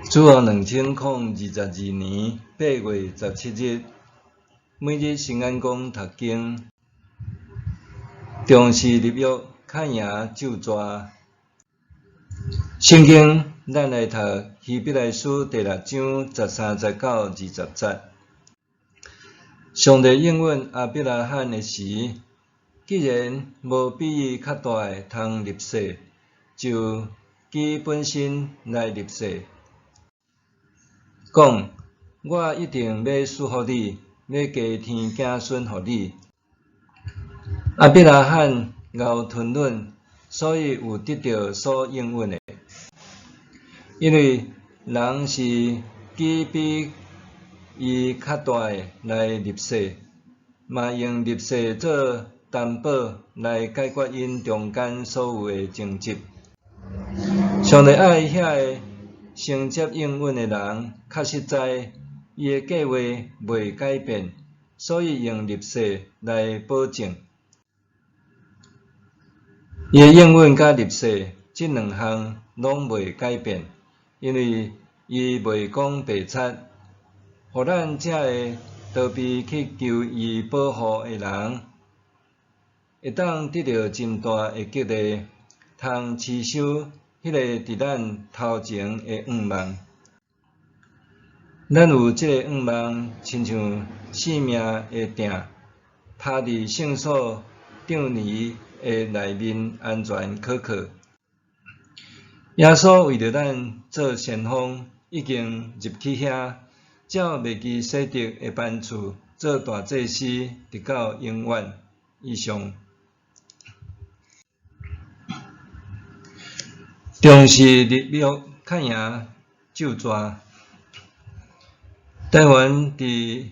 主後2022年8月17日，每日新眼光讀經，重視立約，較贏咒詛。聖經，咱來讀希伯來書第六章13節到20節。上帝應允亞伯拉罕的時，既然無比伊較大的通立誓，就舉本身來立誓，講：我一定欲賜予你，欲加添子孫予你。亞伯拉罕𠢕吞忍，所以有得著所應允的。因為人是舉比伊較大的來立誓，嘛用立誓做擔保來解決𪜶中間所有的爭執。上帝愛遐个承接應允的人，確實知伊的計劃袂改變，所以用立誓來保證。伊的應允佮立誓，這兩項攏袂改變，因為伊袂講白賊，予咱這个逃避去求伊保護的人，會當得著真大的激勵，通持守彼个佇咱頭前的向望。咱有這个向望，親像性命的碇，拋佇聖所帳帷的內面安全可靠。耶穌為著咱做先鋒，已經入去遐，照麥基洗德的班次做大祭司，直到永遠。以上。重視立約，較贏咒詛。台灣佇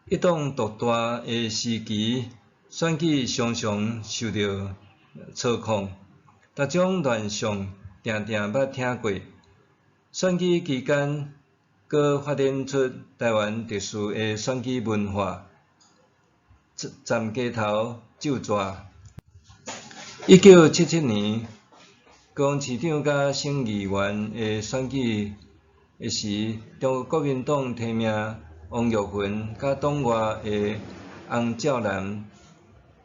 一黨獨大的時期，選舉常常受著操控，逐種亂象定定捌聽過。選舉期間，閣發展出台灣特殊的選舉文化——斬街頭咒詛。1977年，高雄市長佮省議員的選舉的時，中國國民黨提名王玉雲佮黨外的洪照南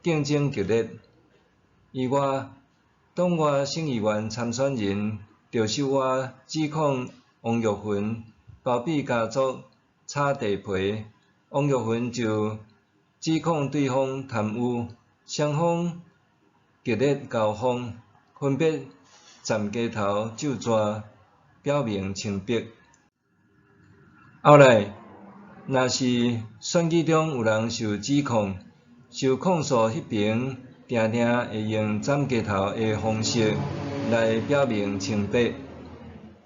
競爭激烈。意外，黨外省議員參選人趙守我指控王玉雲包庇家族炒地皮，王玉雲就指控對方貪污，雙方激烈交鋒，分別斬街頭咒詛，表明清白。後來，若是選舉中有人受指控，受控訴彼爿定定會用斬街頭的方式來表明清白。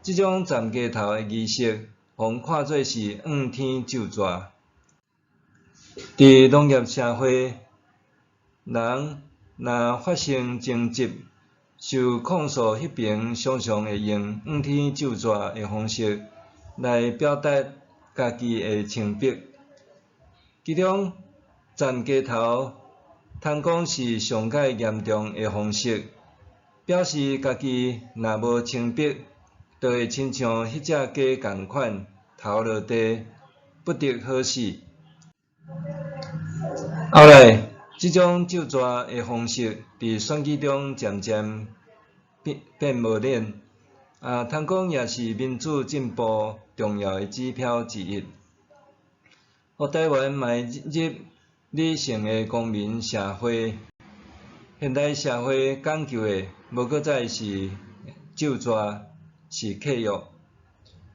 這種斬街頭的儀式，予看做是向天咒詛。佇農業社會，人若發生爭執，受控訴彼爿常常會用向天咒詛的方式來表達家己的清白。其中，斬街頭通講是上蓋嚴重的方式，表示家己若無清白，就會親像彼隻雞仝款頭落地，不得好死。後來，這種咒詛的方式佇選舉中漸漸變變無練，通講也是民主進步重要的指標之一。予台灣邁入理性的公民社會。現代社會講究的，無閣再是咒詛，是契約。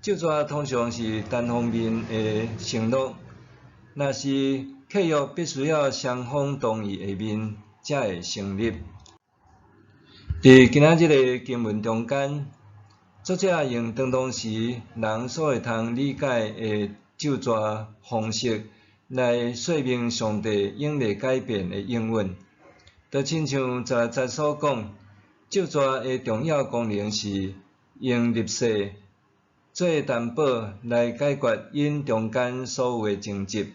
咒詛通常是單方面的承諾，若是契約必須要雙方同意下面才會成立。佇今仔日的經文中間，作者用當當時人所會通理解的咒詛方式，來說明上帝永袂改變的應允。就親像16節所講，咒詛的重要功能是用立誓做擔保來解決𪜶中間所有的爭執。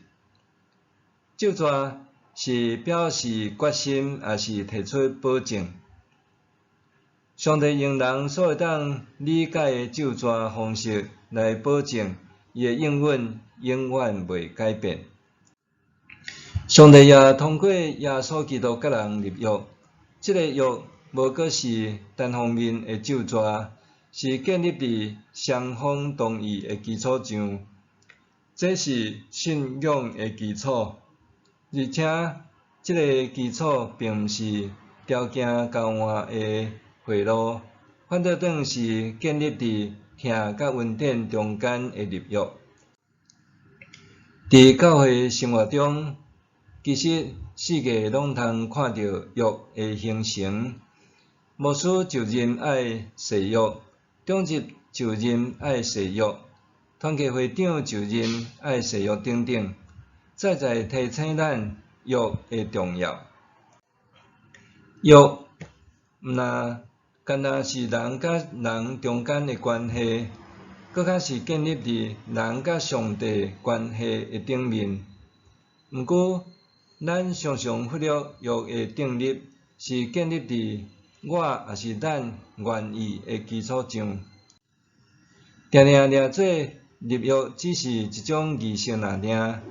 咒詛是表示決心，抑是提出保證。上帝用人所會當理解的咒詛方式來來保證伊的應允永遠袂改變。上帝也通過耶穌基督佮人立約，這个約無閣是單方面的咒詛，是建立佇雙方同意的基礎上。這是信仰的基礎，而且這个基礎並毋是條件交換的賄賂，反倒轉是建立佇疼佮恩典中間的立約。佇教會生活中，其實四界攏通看著約的形成。牧師就任愛誓約，長執就任愛誓約，團契會長就任愛誓約等等，再再提醒咱約的重要。約毋若干焦是人佮人中間的關係，閣較是建立佇人佮上帝關係的頂面。毋過，咱常常忽略約的訂立是建立佇我抑是咱願意的基礎上。定定掠做立約只是一種儀式爾爾，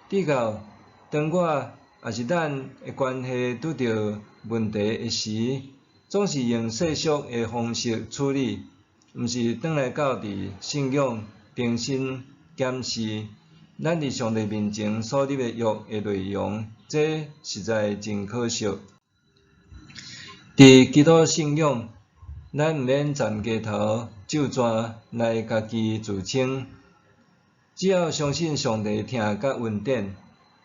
直到當我抑是咱的關係拄著問題的時，總是用世俗的方式處理，毋是轉來到佇信仰重新檢視咱佇上帝面前所立的約的內容，這實在真可惜。佇基督信仰，咱毋免站街頭咒詛來家己自稱，只要相信上帝疼佮恩典，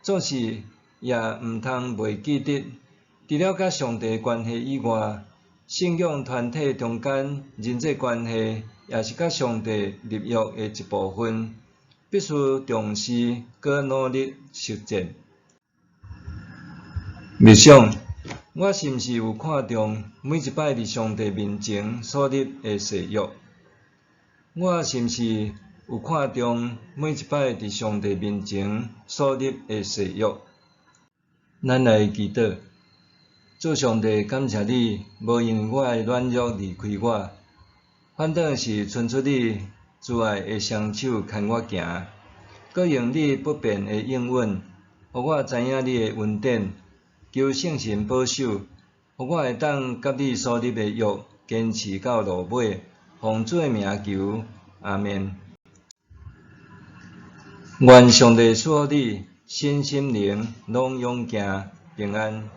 總是也毋通袂記得，除了佮上帝關係以外，信仰團體中間人際關係也是佮上帝立約的一部分，必須重視閣努力實踐。默想，我是毋是有看重每一擺佇上帝面前所立的誓約？我是毋是有看重每一擺佇上帝面前所立的誓約？咱來祈禱，主上帝，感謝你，無因為我的軟弱離開我，反倒是伸出你慈愛的雙手牽我行，閣用你不變的應允，予我知影你的恩典，求聖神保守，予我會當佮你所立的約堅持到落尾，奉主的名求，阿們。願上帝賜福你，身心靈攏勇健平安。